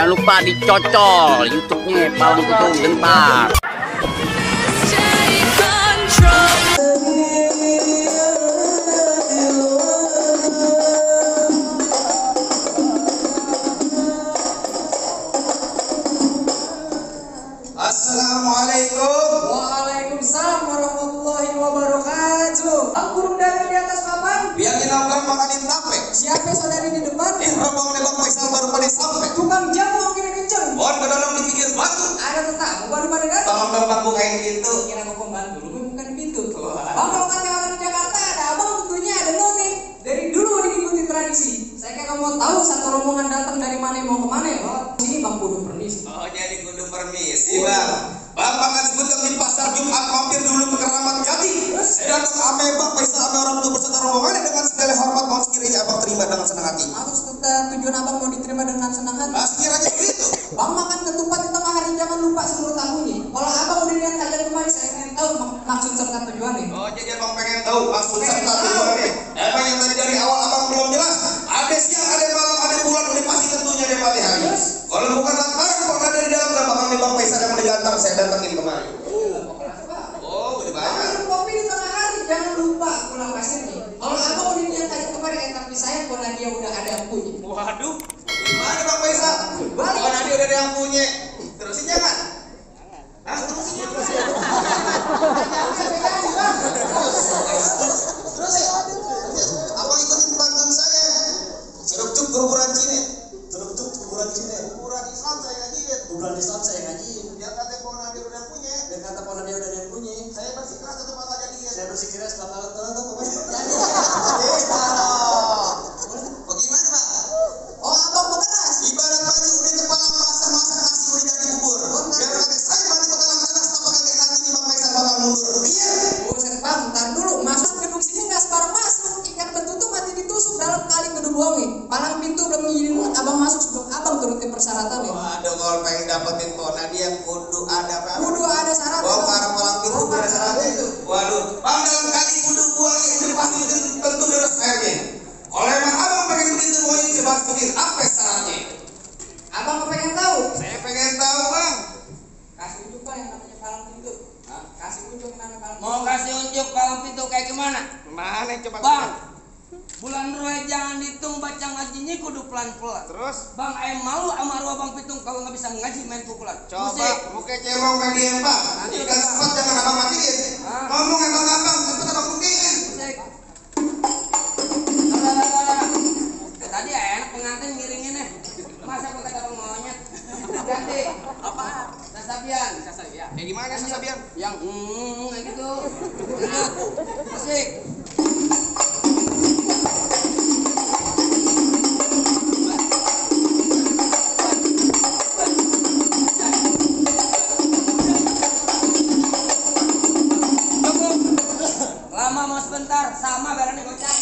Jangan lupa dicocol YouTube-nya Palang Pitung Gentar. Assalamualaikum. Waalaikumsalam warahmatullahi wabarakatuh. Bang burung dari di atas papan. Biangin nongkrong makanin tape. Siapa saudari di depan? Rombongan Bang Faisal baru pada sampai. Tukang jamu kira kenceng. Bon kedorong di pinggir batu. Ada tetamu baru pada datang. Tolong dong Bang bukain pintu. Kira mau pembantu, lu bukan pintu. Bang kalau kata orang di Jakarta ada abang tentunya ada noni. Dari dulu diikuti tradisi. Saya kayak mau tahu satu rombongan datang dari mana mau kemana. Oh sini Bang kudu permisi. Oh jadi kudu permisi Bang. Bapak kan sebutkan di pasar Jumat mampir dulu ke Keramat Jati. Saya datang ame Bang Faisal ame orang tua beserta rombongan dengan segala hormat mohon sekiranya abang terima dengan senang hati. Maksud tujuan abang mau diterima dengan senang hati. Nah sekiranya begitu. Bang makan ketupat di tengah hari jangan lupa seluruh tahunnya. Kalau abang udah niat kalian kemari saya pengen tahu maksud serta tujuannya. Oh jadi abang pengen tahu maksud serta tujuannya. Emang yang tadi dari awal abang belum jelas. Ada siang, ada malam, ada bulan, udah pasti tentunya ada pagi hari. Kalau bukan lantaran kok ada di dalam berapa kali Bang Faisal yang mengantar saya datangin kemari. Oh udah banyak. Minum kopi di tengah hari jangan lupa pulang pasirnya. Kalau abang udah niat kalian kemari tapi saya pun dia udah ada yang punya. Waduh, gimana Bang Faisal? Balik. Oh nanti udah ada yang punya. Terusin jangan. Hah? Terusin jangan. Terus abang ikutin pantun saya. Ceruk-cuk kuburan Cine. Ceruk-cuk kuburan Cine. Kuburan Islam saya ngajiin. Kuburan Islam saya ngajiin. Dia kata pohon nabi udah punya. Dan kata pohon dia udah ada yang punya. Saya bersikeras satu mata jadiin. Saya bersikeras bakal tolong Bagaimana Pak? Oh abang pekeras. Ibarat baju udah kepala masak-masak nasi udah jadi bubur. Biar kata saya mati pekalang nanas apa kakek nantinya Bang Faisal bakal mundur. Iya. Buset bang, ntar dulu masuk gedung sini nggak separuh masuk. Ikan ketutup mati ditusuk dalam kali gedung buangnya. Palang pintu belum ngizinin abang masuk sebelum abang turutin persyaratannya. Waduh kalau pengen dapetin pona dia kudu ada apa? Kudu ada syarat. Bongkar palang pintu berdasarkan. Waduh, Bang dalam kali kudu buangnya udah pasti tentu deras airnya. Kalau emang abang pengen begitu pokoknya coba sebutin apa syaratnya? Abang pengen tahu? Saya pengen tahu Bang. Kasih unjuk pak yang namanya palang pintu. Hah? Kasih unjuk yang namanya palang pintu. Mau kasih unjuk palang pintu kayak gimana? Mana coba? Bang, bulan roe jangan dihitung baca ngajinya kudu pelan-pelan. Terus? Bang, malu sama roa Bang Pitung kalau nggak bisa ngaji main pukulan. Coba Musik. muka cewek kalian Bang. Nanti udah sempat jangan abang matiin. Ngomong abang cepet abang bukain. Musik. Lah. Tadi enak pengantin ngiringinnya. Masa gua kata bang maunya? Ganti. Apa? Sasabian. Kayak gimana Sasabian? Yang kayak gitu. Musik. Lama mau sebentar, sama barangnya gocap.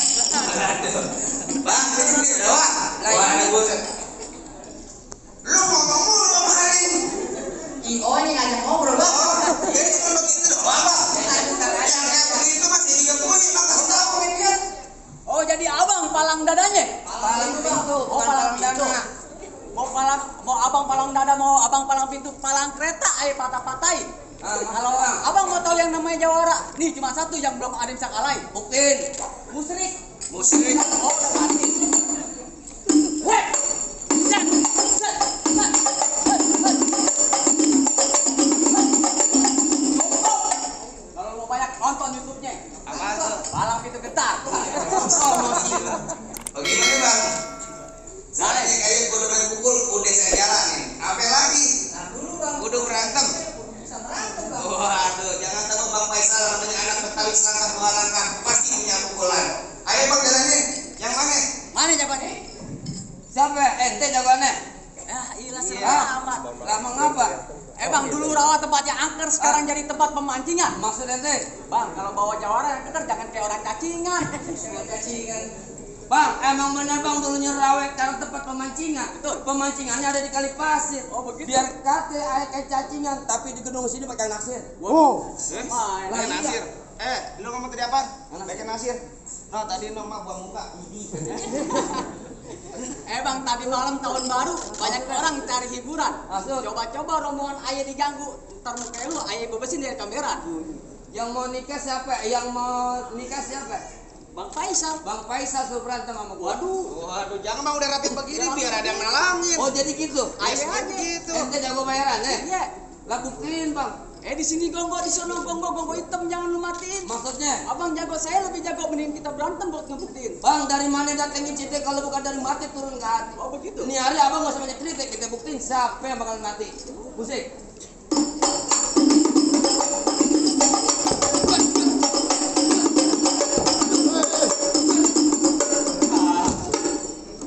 Bang, ini doang. Waduh buset. Lu ngomong mulu sama hari ini. IO ini ngajak ngobrol bang. Jadi cuma begitu doang Bang. Yang kayak begitu masih juga punya Bang kasih tahu. Oh jadi abang palang dadanya? Palang pintu, Oh bukan palang palang pintu. dana. Mau abang palang dada, mau abang palang pintu, palang kereta, patah-patahin. Kalau abang mau tahu yang namanya jawara, nih cuma satu yang belum ada yang bisa kalahin. Buktiin. Musrik. Musik. Oh udah pasti. Weh, set, set, set, Kalau mau banyak nonton YouTube-nya. Apaan tuh? Palang pintu getar. Bagaimana Bang? Saya kayak kudu main pukul, udah saya jalanin. Apa lagi? Nah dulu bang. Kudu berantem. Bisa berantem bang. Waduh, jangan tahu Bang Faisal namanya anak Betawi selangkah dua langkah pasti punya pukulan. Ayo Bang jalanin. Yang mana? Mana jawabannya? Siapa? Ente jagoannya? Ah, ilah Iya. serba amat. Lama ngapa? Bang, dulu rawa tempatnya angker, sekarang jadi tempat pemancingan. Maksud ente? Bang, kalau bawa jawara yang bener jangan kayak orang cacingan. Cacingan. Bang, emang benar bang dulunya rawe karena tempat pemancingan. Betul. Pemancingannya ada di kali pasir. Oh, begitu. Biar kate air kayak cacingan, tapi di gedung sini pakai naksir. Wow. Lah, iya. Nasir. Lu ngomong tadi apa? Baca Nasir. No, tadi no mah buang muka. Bang, tadi malam tahun baru banyak orang cari hiburan. Masuk. Coba-coba rombongan ayah diganggu. Ntar muka lu ayah bebesin dari kamera. Yang mau nikah siapa? Yang mau nikah siapa? Bang Faisal. Bang Faisal suruh berantem sama gua. Waduh, jangan mau udah rapi begini biar ada yang nalangin. Oh jadi gitu? Ayah aja. Gitu. Ente jago bayaran Iya. Lah buktiin bang. Di sini gonggong, di sono gonggong hitam jangan lu matiin. Maksudnya? Abang jago, saya lebih jago, mending kita berantem buat ngebuktiin. Bang dari mana datengin cinta kalau bukan dari mati turun ke hati. Oh begitu. Ini hari abang gak usah banyak cerita, kita buktiin siapa yang bakal mati. Musik.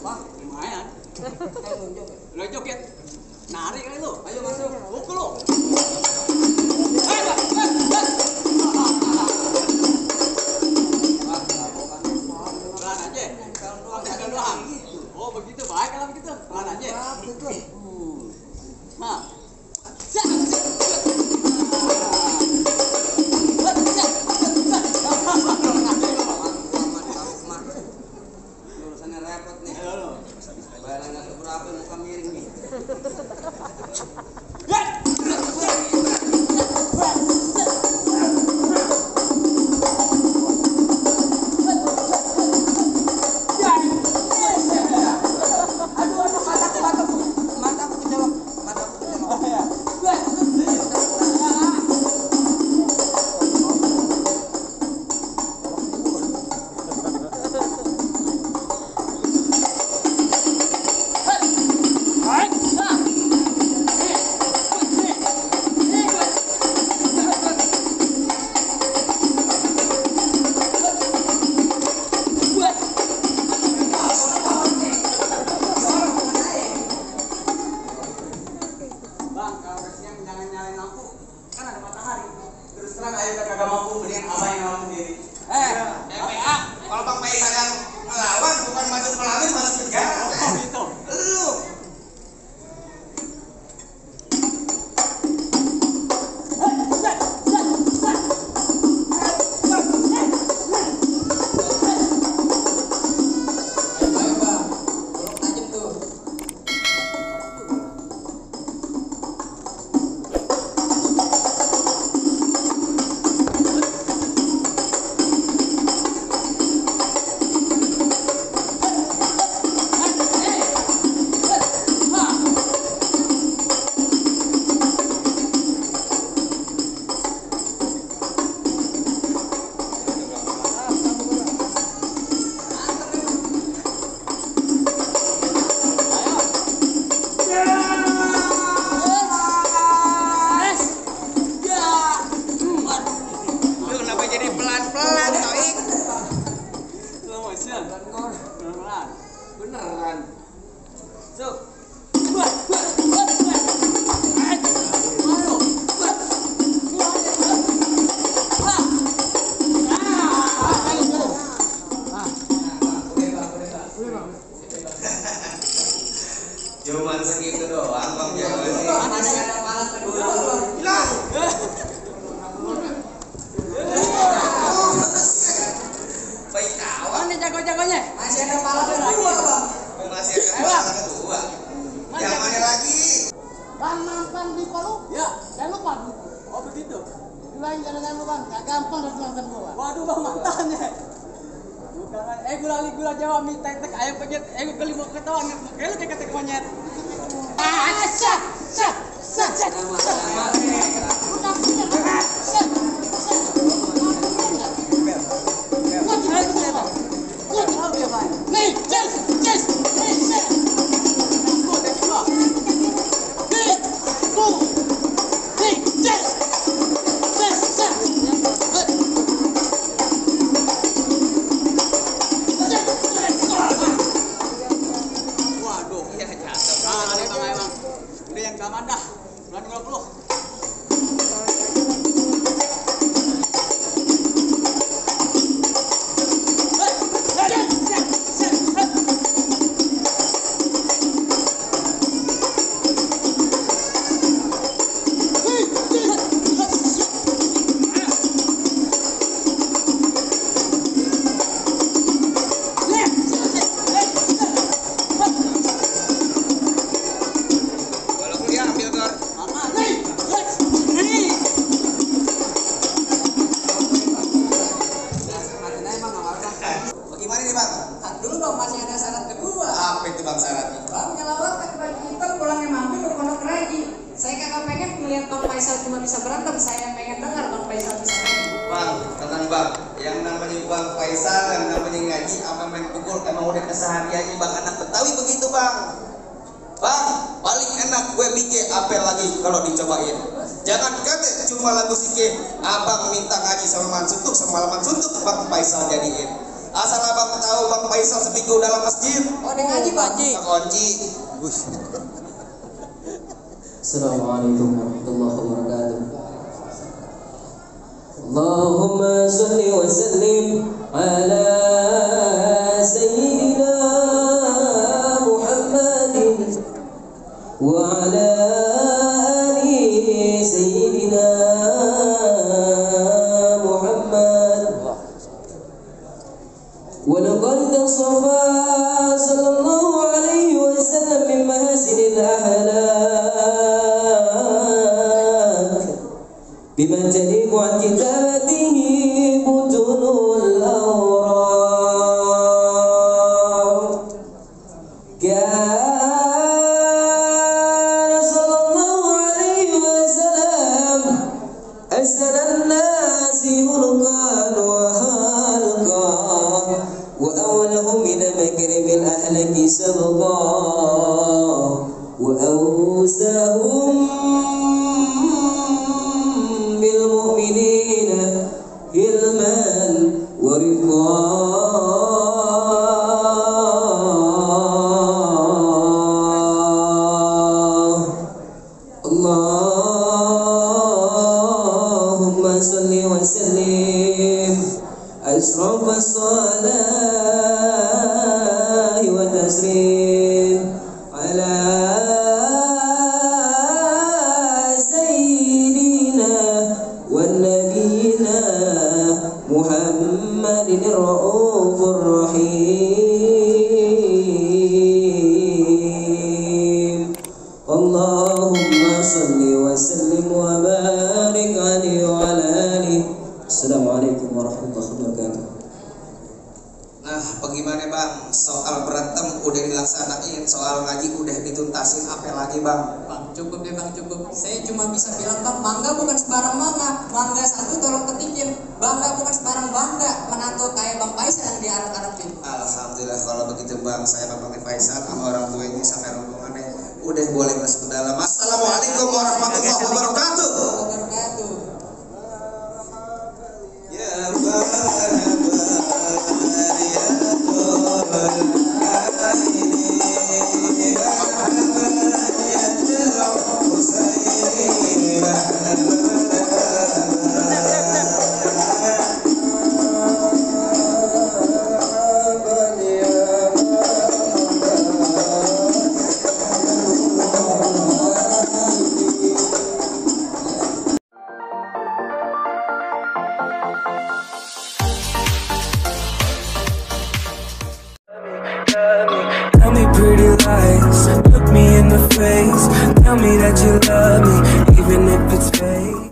Wah, lumayan. Lo joget. Nari kali lu. Ayo masuk. Pukul lu. Pelan aja. Pelan doang. Oh begitu, baik kalau begitu. Pelan aja. Nah. Urusannya repot nih. Bayaran nggak seberapa muka miring nih. Mataku kejawab. Bang, kalau udah siang jangan nyalain lampu. Kan ada matahari. Terus terang ayo kagak mampu mendingan abang yang ngelawan sendiri. PA, kalau Bang Faisal yang ngelawan bukan masuk pelangin masuk penjara. Oh gitu. Lu. Lu kenapa jadi pelan-pelan, Toik? Slow motion. Pelan-pelan. Beneran. Sok. Cuman segitu doang, Bang jawabannya. Hilang. Baik kawan. Oh ini jago-jagonya. Masih ada pala kedua, Bang. Masih ada pelan kedua. Yang mana lagi? Bang nonton di Palu, Ya. jangan lupa Oh begitu. bilang jangan lupa bang, gak gampang harus nonton gua. Waduh bang mantannya. Bukan, gula Jawa mie tek ayam penyet, geli mau ketawa kayak lu kayak ketek monyet. Sat, sat, sat, sat, sat. Udah punya, sat, sat. Gua tidak punya bang. Gua tidak punya bang. Nih, Jess, Jess, nih, sat. Gua tek gua. Nih, gua, nih, Jess, Jess, sat. Waduh. Iya, jatuh. Nah, ini bang emang. Udah yang zaman dah. Bulan 50. Bang Faisal cuma bisa berantem, saya pengen dengar Bang Faisal bisa main. Bang, tenang bang. Yang namanya Bang Faisal, yang namanya ngaji, sama main pukul emang udah kesehariannya bang. Anak Betawi begitu bang. Bang, paling enak gue bikin apel lagi kalau dicobain. Jangan kate cuma lagu sike. Abang minta ngaji sama Mansuntuk, semalaman suntuk Bang Faisal jadiin. Asal abang tahu Bang Faisal seminggu dalam masjid. Oh, dia ngaji Pak. Kunci. Assalamualaikum warahmatullahi wabarakatuh. Allahumma salli wa sallim ala sayyidina Muhammadin wa ala ali sayyidina Muhammad. Wa laqad tasafa sallallahu alaihi wasallam min mahasinil ahlak bima taliqu an kitabatihi butunul awraq. Kana sallallahu alaihi wasallam ahsanan nasi hulqan wa halqa wa awlahum min makrimil ahlaki sabqa wa awsahum bil mu'minina hilman wa rifqa. Allahumma salli wa sallim ashraf as-salati wa taslim ala sayyidina wa nabiyina Muhammadin ar-raufur rahim. Allahumma salli wa sallim wa barik alaihi wa ala alihi. Assalamualaikum warahmatullahi wabarakatuh. Nah, bagaimana bang? Soal berantem udah dilaksanain, soal ngaji udah dituntasin, apa lagi bang? Bang, cukup deh Bang, cukup. Saya cuma bisa bilang Bang, mangga bukan sembarang mangga. Mangga satu tolong ketikin. Bangga bukan sembarang bangga. Menantu kayak Bang Faisal yang diarep-arepin. Alhamdulillah kalau begitu bang, saya Bang Faisal sama orang tuanya sama rombongannya udah boleh masuk ke dalam. Assalamualaikum